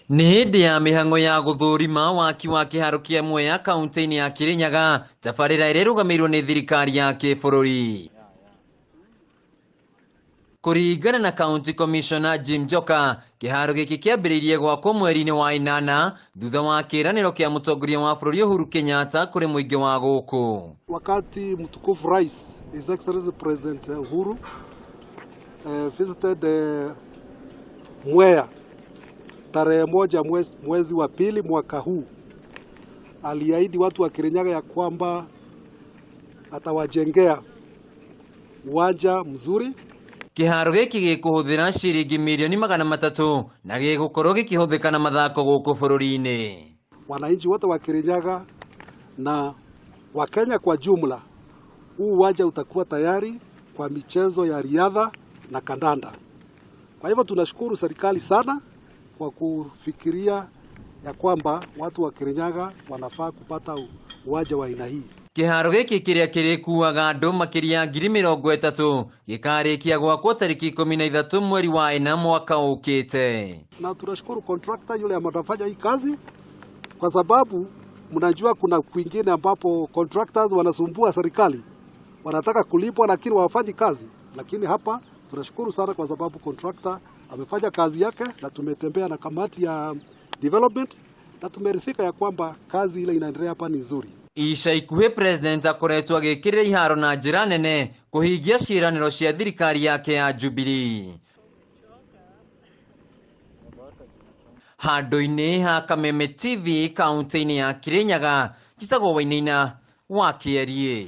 Nĩ hĩndĩ ya mĩhang'o ya gũthũrima waki wa kĩharo kĩa Mwea kaunti-inĩ ya Kirinyaga, tabarĩra ĩrĩa ĩrũgamĩrĩirwo nĩ thirikari ya kĩbũrũri. Kũringana na County Commissioner Jim Njoka, kĩharo gĩkĩ kĩambĩrĩirie gwakwo mweri-inĩ wa ĩnana thutha wa kĩĩranĩro kĩa mũtongoria wa bũrũri Uhuru Kenyatta kũrĩ mũingĩ wa gũkũ. Wakati mtukufu Rais His Excellency President Uhuru visited Mwea tarehe 1 mwezi wa pili mwaka huu, aliahidi watu wa Kirinyaga ya kwamba atawajengea uwanja mzuri. Kĩharo gĩkĩ gĩkũhũthĩra ciringi mirioni 300 na gĩgũkorwo gĩkĩhũthĩka na mathako gũkũ bũrũri-inĩ. Wananchi wote wa Kirinyaga na Wakenya kwa jumla, huu uwanja utakuwa tayari kwa michezo ya riadha na kandanda. Kwa hivyo tunashukuru serikali sana kwa kufikiria ya kwamba watu wa Kirinyaga wanafaa kupata uwanja wa aina hii. Kĩharo gĩkĩ kĩrĩa kĩrĩkuaga andũ makĩria 30,000 gĩkarĩkia gwakwo tarĩki 13 mweri wa 4 mwaka ũkĩte. Na tunashukuru contractor yule ambaye anafanya hii kazi, kwa sababu mnajua kuna kwingine ambapo contractors wanasumbua serikali, wanataka kulipwa lakini hawafanyi kazi. Lakini hapa tunashukuru sana kwa sababu contractor amefanya kazi yake, na tumetembea na kamati ya development na tumeridhika ya kwamba kazi ile inaendelea hapa ni nzuri. Ica ikuhĩ President akoretwo agĩkĩrĩra iharo na njĩra nene kũhingia ciĩranĩro cia thirikari yake ya Jubilee. Handũ-inĩ ha Kameme TV kaunti-inĩ ya Kirinyaga, njĩtagwo Wainaina wa Kĩeriĩ.